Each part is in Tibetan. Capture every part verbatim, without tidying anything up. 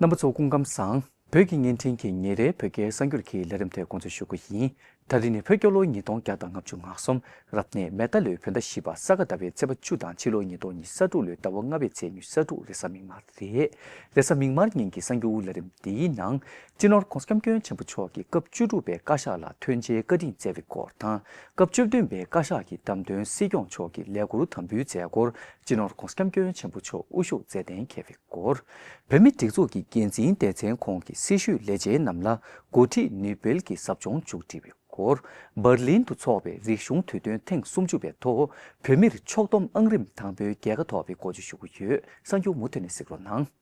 རྣམ་པ་ཚོ་སྐུ་ཁམས་བཟང་། བོད་ཀྱི་བརྙན་འཕྲིན་གྱི་ཉིན་རེའི་བོད་སྐད་གསར་འགྱུར་གྱི་ལས་རིམ་དེ་འགོ་འཛུགས་ཞུ་གི་ཡིན། ད་རིང་ནི་བོད་རྒྱལ་ལོ་ཉིས་སྟོང་བརྒྱ་དང་ལྔ་བཅུ་ང་གསུམ། རབ་གནས་མེ་རྟ་ལོའི་བོད་ཟླ་བཞི་པ་ས་ག་ཟླ་བའི་ཚེས་པ་བཅུ་དང་ཕྱི་ལོ་ཉིས་སྟོང་ཉི་ཤུ་རྩ་དྲུག་ལོའི་ཟླ་བ་ལྔ་པའི་ཚེས་ཉི་ཤུ་རྩ་དྲུག་རེས་གཟའ་མིག་དམར་རེད། རེས་གཟའ་མིག་དམར་ཉིན་གྱི་གསར་འགྱུར་ལས་རིམ་འདིའི་ནང་། སྤྱི་ནོར་༧གོང་ས་༧སྐྱབས་མགོན་ཆེན་པོ་མཆོག་གིས་སྐབས་བཅུ་དྲུག་པའི་བཀའ་ཤག་ལ་ཐོན་འབྱེད་བཀའ་དྲིན་སྩལ་བའི་སྐོར་དང་། སྐབས་བཅུ་བདུན་པའི་བཀའ་ཤག་གི་བདམས་ཐོན་སྲིད་སྐྱོང་མཆོག་གི་ལས་འཁུར་དམ་འབུལ་མཛད་སྒོར་སྤྱི་ནོར་༧གོང་ས་༧སྐྱབས་མགོན་ཆེན་པོ་མཆོག་དབུ་བཞུགས་མཛད་གཏན་འཁེལ་བའི་སྐོར། བོད་མིའི་སྒྲིག་འཛུགས་ཀྱི་འགན་འཛིན་སྡེ་ཚན་ཁོངས་ཀྱི་སྲི་ཞུའི་ལས་བྱེད་རྣམས་ལ་འགོ་ཁྲིད་ནོ་བེལ་གྱི་ཟབ་སྦྱོང་མཇུག་སྒྲིལ་བའི་སྐོར། འབར་ལིན་དུ་འཚོགས་པའི་རིག་གཞུང་དུས་སྟོན་ཐེངས་སུམ་ཅུ་པའི་ཐོག་བོད་མིར་ཕྱོགས་བསྡོམས་ཨང་རིམ་དང་པོའི་རྒྱལ་ཁ་ཐོབ་པའི་སྐོར་བཅས་ཞུ་གི་ཡོད། གསར་འགྱུར་མུ་མཐུད་ནས་གཟིགས་རོགས་གནང་།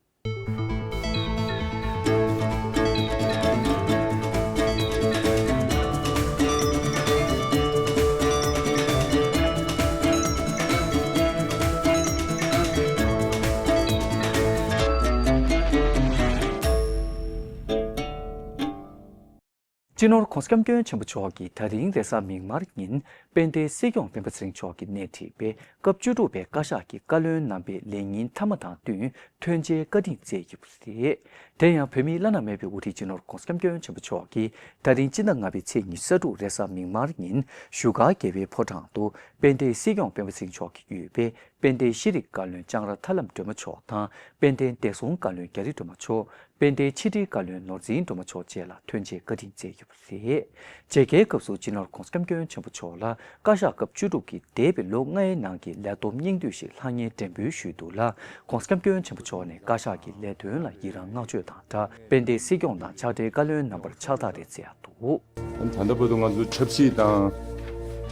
སྤྱི་ནོར་༧གོང་ས་༧སྐྱབས་མགོན་ཆེན་པོ་མཆོག་གིས་ད་རིང་རེས་གཟའ་མིག་དམར་ཉིན་དཔལ་ལྡན་སྲིད་སྐྱོང་སྤེན་པ་ཚེ་རིང་མཆོག་གིས་སྣེ་ཁྲིད་པའི་སྐབས་བཅུ་དྲུག་པའི་བཀའ་ཤག་གི་བཀའ་བློན་རྣམ་པའི་ལས་ཉིན་མཐའ་མ་དང་བསྟུན་ཐོན་འབྱེད་བཀའ་དྲིན་སྩལ་ཡོད་པ་རེད། དེ་ཡང་བོད་མིའི་བླ་ན་མེད་པའི་དབུ་ཁྲིད་སྤྱི་ནོར་༧གོང་ས་༧སྐྱབས་མགོན་ཆེན་པོ་མཆོག་གིས་ད་རིང་སྤྱི་ཟླ་ལྔ་པའི་ཚེས་ཉི་ཤུ་རྩ་དྲུག་རེས་གཟའ་མིག་དམར་ཉིན་བཞུགས་སྒར་རྒྱལ་བའི་ཕོ་བྲང་དུ་དཔལ་ལྡན་སྲིད་སྐྱོང་སྤེན་པ་ཚེ་རིང་མཆོག་གིས་དབུས་པའི་དཔལ་ལྡན་ཤེས་རིག་བཀའ་བློན་ལྕང་ར་ཐར་ལམ་སྒྲོལ་མ་མཆོག་དང་དཔལ་ལྡན་བདེ་སྲུང་བཀའ་བློན་རྒྱ་རི་སྒྲོལ་མ་མཆོག་དཔལ་ལྡན་ཕྱི་དྲིལ་བཀའ་བློན་ནོར་འཛིན་སྒྲོལ་མ་མཆོག་བཅས་ལ་ཐོན་འབྱེད་བཀའ་དྲིན་སྩལ་ཡོད་པ་རེད། མཇལ་ཁའི་སྐབས་སུ་སྤྱི་ནོར་༧གོང་ས་༧སྐྱབས་མགོན་ཆེན་པོ་མཆོག་ལ་བཀའ་ཤག་སྐབས་བཅུ་དྲུག་གི་འདས་པའི་ལོ་ལྔའི་ནང་གི་ལས་བསྡོམས་སྙིང་བསྡུས་ཤིག་ལྷང་ངེར་འགྲེམས་འབུལ་ཞུས་འདུག་ལ། ༧གོང་ས་༧སྐྱབས་མགོན་ཆེན་པོ་མཆོག་ནས་བཀའ་ཤག་གི་ལས་དོན་ལ་ཡི་རང་བསྔགས་བརྗོད་དང་སྦྲགས་དཔལ་ལྡན་སྲིད་སྐྱོང་དང་ཕྱག་སྦྲེལ་བཀའ་བློན་རྣམ་པར་ཕྱག་རྟགས་རེ་བསྩལ་འདུག། ད་ལྟ་བར་དུ་ང་ཚོ་ཆབ་སྲིད་དང་།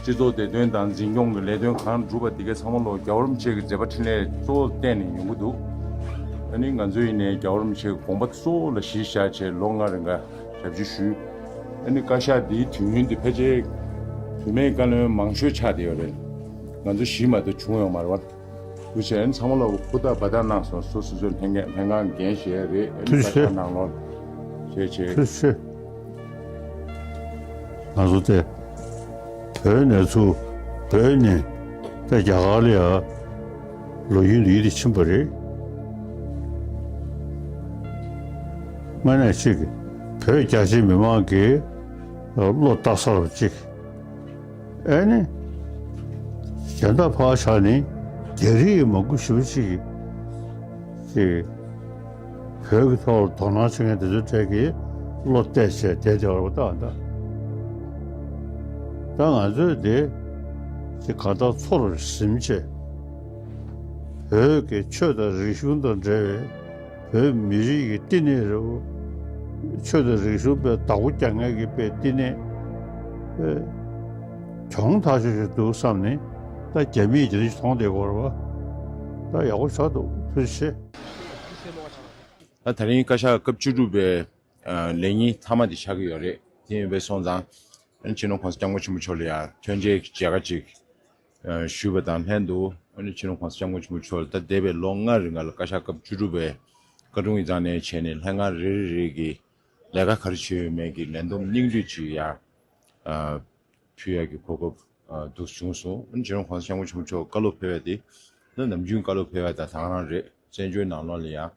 སྤྱི་ཚོགས་བདེ་དོན་དང་འཛིན་སྐྱོང་གི་ལས་དོན་གང་བསྒྲུབས་པ་དེ་གའི་ཚང་མ་ལོ་རྒྱལ་བ་རིན་པོ་ཆེ་གི་མཛད་པ་འཕྲིན་ལས་གཙོ་བོར་བརྟེན་ནས་ཡོང་གི་འདུག། ཨ་ནི་ང་ཚོ་ཡིན་ནའི་རྒྱལ་བ་རིན་པོ་ཆེ་གི་དགོངས་པ་གཙོ་བོ་ལ་གཞི་བཞག་བྱས་ལོ་ལྔ་རིང་ག་ཞབས་ཕྱི་ཞུས། ཨ་ནི་བཀའ་ཤག་འདིའི་དུས་ཡུན་འདི་ཕལ་ཆེར་བུད་མེད་བཀའ་བློན་མང་ཤོས་ཆགས་བསྡད་ཡོད་རེད། ང་ཚོ་བཞི་མ་གཏོགས་བྱུང་ཡོད་མ་རེད་བ། དུ་བྱས་ཨ་ནི་ཚང་མ་ལ་ཧུར་ཐག་འབད་ཐག་གནང་སོང་། སོ་སོ་སོའི་ལྷན་རྒྱས་ལྷན་ཁང་འགན་བཞེས་རེད། ཨ་ནི་ཐུགས་རྗེ་ཆེ། བཀའ་ཤག་ནང་ལོགས་བྱས་བྱས། ཐུགས་རྗེ་ཆེ། ང་ཚོ་དེ་བོད་ནས་ཚུར་བོད་ནས་ད་རྒྱ་གར་ལ་ཡ་ལོ་རྒྱུས་འདི་ཡིད་དུ་ཕྱིན་པ་རེད། དངོས་གནས་གཅིག་བོད་རྒྱ་ཆེ་མི་མང་གིས་བློ་བཏགས་ཚར་བ་གཅིག། ཨེ་ནི། གཞན་དག་ཕར་བཞག་ནས་རྒྱ་རིགས་མང་པོ་ཞེ་པོ་ཅིག་གིས་ཅིག་བོད་ཀྱི་ཐོག་ལ་དོ་སྣང་བྱེད་མཁན་དེ་ཚོའི་གྲས་ཀྱིས་བློ་གཏད་བྱས་བསྡད་བསྡད་པ་རེད་པ། ད་ད་ད་ང་ཚོས་དེ་ཅིག་གང་ལྟར་ཚུར་ཟིན་བྱས་བོད་ཀྱི་ཆོས་དང་རིག་གཞུང་དང་འབྲེལ་བའི་བོད་མི་རིགས་ཀྱི་བསྟི་གནས་རེད། ཆོས་དང་རིག་གཞུང་པའི་བདག་པོ་རྒྱག་མཁན་གྱི་པའི་བསྟི་གནས་དེ་གྱོང་ཐག་ཆོད་ཅིག་འདུག་བསམ་ནས་ད་རྒྱ་མིས་ཇི་འདྲ་ཞིག་མཐོང་བསྡད་ཀྱི་ཡོད་རེད་པ། ད་ཡག་པོ་ཆགས་འདུག། ཐུགས་རྗེ་ཆེ། ད་ད་རིང་བཀའ་ཤག་སྐབས་བཅུ་དྲུག་པའི་ཨ་ལས་ཉིན་མཐའ་མ་དེ་ཆགས་ཀྱི་ཡོད་རེད། དེ་ཡིན་པས་སོང་ཙང་ཨ་ནི་སྤྱི་ནོར་༧གོང་ས་༧སྐྱབས་མགོན་ཆེན་པོ་མཆོག་ལ་ཡང་ཐོན་རྗེས་མཇལ་ཁ་ཅིག་ཨ་ཞུས་པ་དང་ལྷན་དུ། ཨ་ནི་སྤྱི་ནོར་༧གོང་ས་༧སྐྱབས་མགོན་ཆེན་པོ་མཆོག་ལ་ད་འདས་པའི་ལོ་ལྔ་རིང་ག་ལ་བཀའ་ཤག་སྐབས་བཅུ་དྲུག་པའི་བཀའ་དྲུང་ཡིག་ཚང་ནས་བྱས་ནས་ལྷན་ཁང་རེ་རེ་རེ་གི་ལས་ཀ་ག་རེ་བྱས་ཡོད་མེད་ཀྱི་ལན་འདེབས་སྙིང་བསྡུས་ཅིག་ཡང་ཨ་ཕུལ་ཡག་གི་གོ་སྐབས་ཨ་འདུག་བྱུང་སོང་། ཨ་ནི་སྤྱི་ནོར་༧གོང་ས་༧སྐྱབས་མགོན་ཆེན་པོ་མཆོག་བཀའ་སློབ་ཕེབས་པ་དེ་ད་ནམ་རྒྱུན་བཀའ་སློབ་ཕེབས་པ་དང་དེ་ག་རང་རེད། བཙན་བྱོལ་ནང་ལོགས་ལ་ཡང་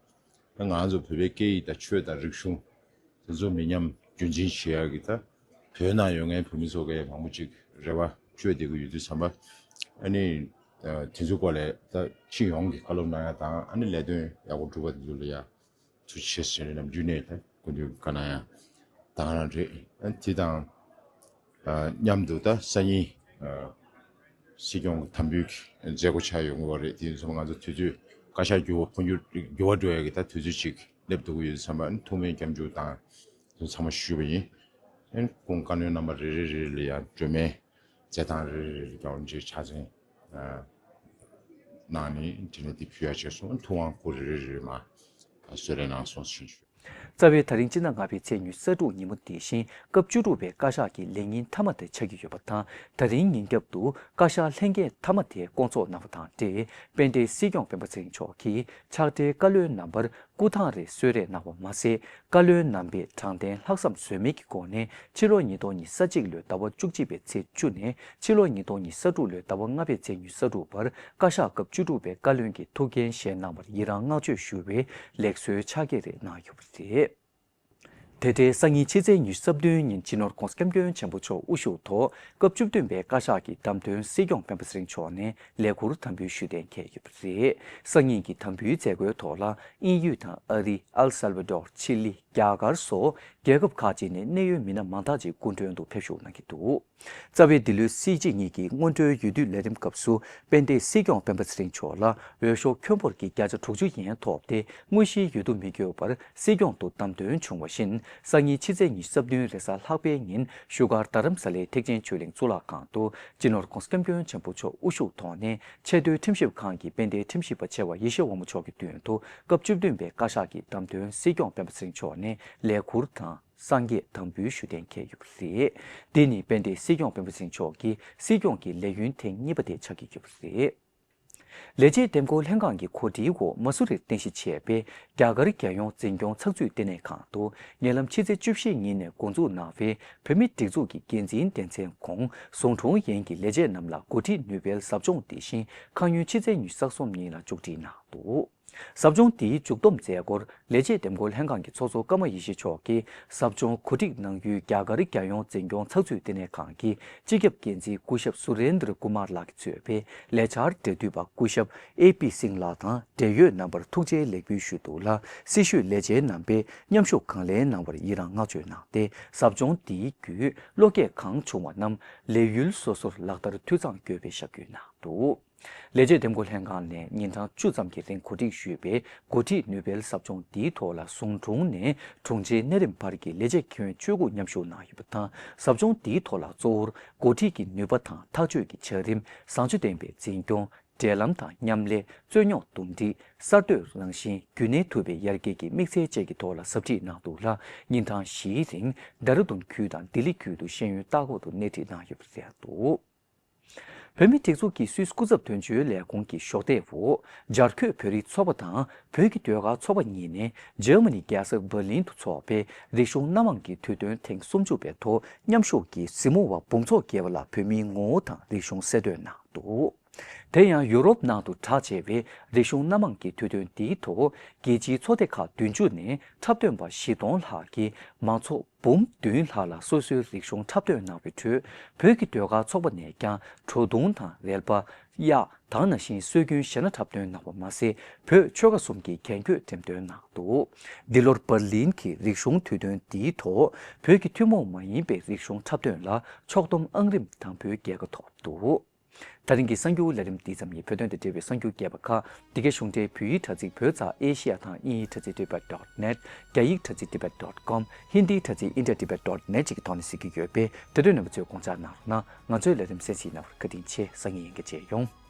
ང་ཚོ་བོད་པའི་སྐད་ཡིག་དང་ཆོས་དང་རིག་གཞུང་དེ་ཚོ་མི་ཉམས་རྒྱུན་འཛིན་བྱེད་ཡག་གི་ད་བོད་ནང་ཡོད་མཁན་བོད་མི་ཚོ་གས་མང་པོ་ཅིག་རེ་བ་བཅོལ་བསྡད་ཀྱི་ཡོད་དུས་ཙམ་པ། ཨ་ནི་ཨ་དེ་ཚོའི་སྐོར་ལ་ད་སྤྱི་ཡོངས་ཀྱི་བཀའ་སློབ་གནང་ཡག་དང་། ཨ་ནི་ལས་དོན་ཡག་པོ་སྒྲུབ་པ་དེ་ཚོ་ལ་ཡང་ཐུགས་རྗེ་ཆེ་ཟེར་ནས་ནམ་རྒྱུན་ནས་ད་སྐུ་མདུན་བཀའ་གནང་ཡག་དེ་ག་རང་རེད། ཨ་དེ་དང་། ཨ་མཉམ་དུ་ད་སང་ཉིན་ཨ་སྲིད་སྐྱོང་གི་དམ་འབུལ་གྱི་མཛད་སྒོ་ཆགས་ཡོང་གི་ཡོད་རེད། དེ་ཡིན་ཙང་ང་ཚོ་དུས་ཚོད་བཀའ་ཤག་འགྱུར་བ་འཕོ་འགྱུར་འགྱུར་བ་འགྲོ་ཡག་གི་ད་དུས་ཚོད་ཅིག་སླེབས་འདུག་ཡོད་ཙང་། ཨ་ནི་ཐུགས་སྨོན་སྐྱབས་འཇུག་དང་དེ་ཚང་མ་ཞུས་པ་ཡིན། ཨ་ནི་སྐུ་ངོ་བཀའ་བློན་རྣམ་པ་རེ་རེ་རེ་ལ་ཡང་སྒྲོལ་མའི་རྩེད་ཐང་རེ་རེ་རེ་རྒྱལ་བ་རིན་པོ་ཆེ་ཕྱག་འཚལ་ཨ་གནང་ནས་དེ་ནས་དེ་ཕུལ་ཡག་བྱས་སོང་། ཨ་ནི་ཐུབ་དབང་སྐུ་རེ་རེ་རེ་མར་གསོལ་རས་གནང་སོང་ཞེས་ཞུ། རྩ་བའི་ད་རིང་སྤྱི་ཟླ་ལྔ་པའི་ཚེས་ཉི་ཤུ་རྩ་དྲུག་ཉིན་མོ་འདི་བཞིན་སྐབས་བཅུ་དྲུག་པའི་བཀའ་ཤག་གི་ལས་ཉིན་མཐའ་མ་དེ་ཆགས་ཀྱི་ཡོད་པ་དང་། ད་རིང་ཉིན་རྒྱབ་ཏུ་བཀའ་ཤག་ལྷན་རྒྱས་མཐའ་མ་དེ་སྐོང་ཚོགས་གནང་བ་དང་འབྲེལ། དཔལ་ལྡན་སྲིད་སྐྱོང་སྤེན་པ་ཚེ་རིང་མཆོག་གིས་ཕྱག་སྦྲེལ་བཀའ་བློན་རྣམ་པར་སྐུ་ཐང་རེ་གསོལ་རས་གནང་བ་མ་ཟད། བཀའ་བློན་རྣམ་པས་དྲང་བདེན་ལྷག་བསམ་ཟོལ་མེད་ཀྱི་སྒོ་ནས་ཕྱི་ལོ་ཉིས་སྟོང་ཉི་ཤུ་རྩ་གཅིག་ལོའི་ཟླ་བ་བཅུ་གཅིག་པའི་ཚེས་བཅུ་ནས་ཕྱི་ལོ་ཉིས་སྟོང་ཉི་ཤུ་རྩ་དྲུག་ལོའི་ཟླ་བ་ལྔ་པའི་ཚེས་ཉི་ཤུ་རྩ་དྲུག་བར་བཀའ་ཤག་སྐབས་བཅུ་དྲུག་པའི་བཀའ་བློན་གྱི་ཐུགས་འགན་བཞེས་གནང་བར་ཡི་རང་བསྔགས་བརྗོད་ཞུ་བའི་ལེགས་གསོལ་ཕྱག་འཁྱེར་རེ་གནང་ཡོད་པ་རེད། དེ་འབྲེལ་སང་ཉིན་ཕྱི་ཚེས་ཉི་ཤུ་རྩ་བདུན་ཉིན་སྤྱི་ནོར་༧གོང་ས་༧སྐྱབས་མགོན་ཆེན་པོ་མཆོག་དབུ་བཞུགས་ཐོག་སྐབས་བཅུ་བདུན་པའི་བཀའ་ཤག་གི་བདམས་ཐོན་སྲིད་སྐྱོང་སྤེན་པ་ཚེ་རིང་མཆོག་ནས་ལས་འཁུར་དམ་འབུལ་ཞུ་གཏན་འཁེལ་ཡོད་པ་རེད། སང་ཉིན་གྱི་དམ་འབུལ་མཛད་སྒོའི་ཐོག་ལ་དབྱིན་ཡུལ་དང་ཨ་རི། ཨལ་སལ་ཝ་ཌོར། ཆི་ལི། རྒྱ་གར་སོགས་རྒྱལ་ཁབ་ཁག་ཅིག་ནས་གནད་ཡོད་མི་སྣ་མང་དག་ཅིག་སྐུ་མགྲོན་དུ་ཕེབས་ཞུགས་གནང་གི་འདུག་རྩ་བའི་འདི་ལོའི་སྲིད་སྤྱི་གཉིས་ཀྱི་སྔོན་འགྲོའི་འོས་བསྡུ་ལས་རིམ་སྐབས་སུ་དཔལ་ལྡན་སྲིད་སྐྱོང་སྤེན་པ་ཚེ་རིང་མཆོག་ལ་འོས་ཤོག་ཁྱོན་འབོར་གྱི་བརྒྱ་ཆ་དྲུག་ཅུ་ཡན་ཐོབ་སྟེ་དངོས་གཞིའི་འོས་བསྡུ་མི་དགོས་པར་སྲིད་སྐྱོང་དུ་བདམས་ཐོན་བྱུང་བ་བཞིན། སང་ཉིན་ཕྱི་ཚེས་ཉི་ཤུ་རྩ་བདུན་རེས་གཟའ་ལྷག་པའི་ཉིན་བཞུགས་སྒར་རྡ་རམ་ས་ལའི་ཐེག་ཆེན་ཆོས་གླིང་གཙུག་ལག་ཁང་དུ་སྤྱི་ནོར་༧གོང་ས་༧སྐྱབས་མགོན་ཆེན་པོ་མཆོག་དབུ་བཞུགས་ཐོག་ནས་ཆེས་མཐོའི་ཁྲིམས་ཞིབ་ཁང་གི་དཔལ་ལྡན་ཁྲིམས་ཞིབ་པ་ཆེ་བ་ཡེ་ཤེས་དབང་མོ་མཆོག་གི་མདུན་དུ་སྐབས་བཅུ་བདུན་པའི་བཀའ་ཤག་གི་བདམས་ཐོན་སྲིད་སྐྱོང་སྤེན་པ་ཚེ་རིང་མཆོག་ནས་ལས་འཁུར་དང་། སངས་རྒྱས་དམ་འབུལ་ཞུ་གཏན་འཁེལ་ཡོད་པ་རེད། འདི་ནི་དཔལ་ལྡན་སྲིད་སྐྱོང་སྤེན་པ་ཚེ་རིང་མཆོག་གི་སྲིད་སྐྱོང་གི་ལས་ཡུན་ཐེངས་གཉིས་པ་དེ་ཆགས་ཀྱི་ཡོད་པ་རེད། ལས་བྱེད་འདེམས་བསྐོ་ལྷན་ཁང་གི་གོ་སྒྲིག་འོག་མ་སུ་རིར་རྟེན་གཞི་བྱས་པའི་རྒྱ་གར་རྒྱལ་ཡོངས་འཛིན་སྐྱོང་ཚགས་ཚུད་ལྟེ་གནས་ཁང་དུ་ཉེ་ལམ་ཕྱི་ཚེས་བཅུ་བཞི་ཉིན་ནས་འགོ་འཛུགས་གནང་བའི་བོད་མིའི་སྒྲིག་འཛུགས་ཀྱི་འགན་འཛིན་སྡེ་ཚན་གོང་ཟུང་དྲུང་ཡན་གྱི་ལས་བྱེད་རྣམས་ལ་འགོ་ཁྲིད་ནུས་པའི་ཟབ་སྦྱོང་དེ་བཞིན་ཁ་སྔོན་ཕྱི་ཚེས་ཉི་ཤུ་རྩ་གསུམ་ཉིན་ལ་མཇུག་སྒྲིལ་གནང་འདུག་ཟབ་སྦྱོང་འདིའི་མཇུག་བསྡོམས་མཛད་སྒོར་ལས་བྱེད་འདེམས་བསྐོ་ལྷན་ཁང་གི་ཚོགས་གཙོ་ཀརྨ་ཡེ་ཤེས་མཆོག་གིས་ཟབ་སྦྱོང་གོ་སྒྲིག་གནང་ཡུལ་རྒྱ་གར་རྒྱལ་ཡོངས་འཛིན་སྐྱོང་ཚགས་ཚུད་ལྟེ་གནས་ཁང་གི་སྤྱི་ཁྱབ་འགན་འཛིན་སྐུ་ཞབས་སུ་རེན་དྲ་ཀུ་མར་ལགས་ཀྱིས་གཙོས་པའི་ལས་འཆར་འབྲེལ་མཐུད་པ་སྐུ་ཞབས་ཨེ་པི་སིང་ལགས་དང་འབྲེལ་ཡོད་རྣམ་པར་ཐུགས་རྗེའི་ལེགས་འབུལ་ཞུས་འདུག་ལ། སྲི་ཞུའི་ལས་བྱེད་རྣམ་པས་མཉམ་ཞུགས་གང་ལེགས་གནང་བར་ཡི་རང་བསྔགས་བརྗོད་གནང་སྟེ། ཟབ་སྦྱོང་འདིའི་བརྒྱུད་བློ་སྐྱེད་གང་བྱུང་བ་རྣམས་ལས་ཡུལ་སོ་སོར་ལག་བསྟར་འཐུས་ཚང་དགོས་པའི་ཞབས་སྐུལ་གནང་འདུག་ལས་བྱེད་འདེམས་བསྐོ་ལྷན་ཁང་ནས་ཉིན་གྲངས་བཅུ་ཙམ་གྱི་རིང་གོ་སྒྲིག་ཞུས་པའི་འགོ་ཁྲིད་ནུས་པའི་ཟབ་སྦྱོང་འདིའི་ཐོག་ལ་ཟུང་དྲུང་ནས་དྲུང་ཆེའི་གནས་རིམ་བར་གྱི་ལས་བྱེད་མཁས་དབོན་བཅུ་དགུ་མཉམ་ཞུགས་གནང་ཡོད་པ་དང་། ཟབ་སྦྱོང་འདིའི་ཐོག་ལ་གཙོ་བོར་འགོ་ཁྲིད་ཀྱི་ནུས་པ་དང་ཐག་གཅོད་ཀྱི་བྱ་རིམ། བཟང་སྤྱོད་ལྡན་པའི་འཛིན་སྐྱོང་། འབྲེལ་ལམ་དང་མཉམ་ལས། རྩོད་རྙོག་འདུམ་འགྲིག་གསར་གཏོད་རང་བཞིན། རྒྱུན་གནས་ཐུབ་པའི་ཡར་རྒྱས་ཀྱི་དམིགས་ཚད་བཅས་ཀྱི་ཐོག་ལ་ཟབ་ཁྲིད་གནང་འདུག་ལ། ཉིན་གྲངས་བཞིའི་རིང་ལྡེ་ར་ལྡུན་ཁུལ་དང་ལྡི་ལི་ཁུལ་དུ་ཤེས་ཡོན་ལྟ་སྐོར་དུ་སྣེ་ཁྲིད་གནང་ཡོད་པ་རེད་འདུག་བོད་མིའི་སྒྲིག་འཛུགས་ཀྱི་སུད་སི་སྐུ་ཚབ་དོན་གཅོད་ལས་ཁུངས་ཀྱི་གཞོགས་འདེགས་འོག་འཇར་འགོད་བོད་རིགས་ཚོགས་པ་དང་བོད་ཀྱི་ཟློས་གར་ཚོགས་པ་གཉིས་ནས་འཇར་མ་ནི་རྒྱལ་ས་འབར་ལིན་དུ་འཚོགས་པའི་རིག་གཞུང་སྣ་མང་གི་དུས་སྟོན་ཐེངས་སུམ་ཅུ་པའི་ཐོག་མཉམ་ཞུགས་ཀྱིས་གཟིགས་མོ་བ་འབུམ་ཚོགས་བརྒལ་བ་ལ་བོད་མིའི་ངོ་བོ་དང་རིག་གཞུང་གསལ་སྟོན་གནང་འདུག་དེ་ཡང་ཡུ་རོབ་ནང་དུ་གྲགས་ཆེ་བའི་རིག་གཞུང་སྣ་མང་གི་དུས་སྟོན་འདིའི་ཐོག་རྒྱལ་སྤྱིའི་ཚོགས་སྡེ་ཁག་བདུན་ཅུ་ནས་འཁྲབ་སྟོན་པ་བཞི་སྟོང་ལྷག་གིས་མང་ཚོགས་འབུམ་བདུན་ལྷག་ལ་སོ་སོའི་རིག་གཞུང་འཁྲབ་སྟོན་གནང་བའི་ཁྲོད། བོད་ཀྱི་ཟློས་གར་ཚོགས་པ་ནས་ཀྱང་བྲོ་བརྡུང་དང་རལ་པ། གཡག་དང་ནང་བཞིན་སྲོལ་རྒྱུན་གཞས་སྣ་འཁྲབ་སྟོན་གནང་བ་མ་ཟད། བོད་ཆོལ་ཁ་གསུམ་གྱི་རྒྱན་གོས་འགྲེམས་སྟོན་གནང་འདུག་འདི་ལོར་འབར་ལིན་གྱི་རིག་གཞུང་དུས་སྟོན་འདིའི་ཐོག་བོད་ཀྱི་ཐུན་མོང་མ་ཡིན་པའི་རིག་གཞུང་འཁྲབ་སྟོན་ལ་ཕྱོགས་བསྡོམས་ཨང་རིམ་དང་པོའི་རྒྱལ་ཁ་ཐོབ་འདུག་ད་རིང་གི་གསར་འགྱུར་ལས་རིམ་འདི་ཙམ་ཡིན། བོད་དོན་དང་འབྲེལ་བའི་གསར་འགྱུར་རྒྱས་པ་ཁག་འདི་གའི་གཞུང་འབྲེལ་བོད་ཡིག་དྲ་ཚིགས་བོད་ཙ་ཨེ་ཤི་ཡ་དང་དབྱིན་ཡིག་དྲ་ཚིགས་ཌི་བི་ཨེལ་ཌོ་ཊི་ནེ་ཊི། རྒྱ་ཡིག་དྲ་ཚིགས་ཌི་བི་ཨེལ་ཌོ་ཊི་ཀོམ། ཧིན་དིའི་དྲ་ཚིགས་ཨིན་ཌི་ཡ་ཊི་བེ་ཊི་ཌོ་ཊི་ནེ་ཊི་བཅས་ཀྱི་ཐོག་ནས་གཟིགས་ཀྱི་ཡོད་པས། དེ་དུས་རྣམ་པ་ཚོས་དགོངས་འཇགས་གནང་རོགས་གནང་། ང་ཚོའི་ལས་རིམ་གསན་གཟིགས་གནང་བར་བཀའ་དྲིན་ཆེ། སང་ཉིན་ཡིན་གྱི་མཇལ་ཡོང་།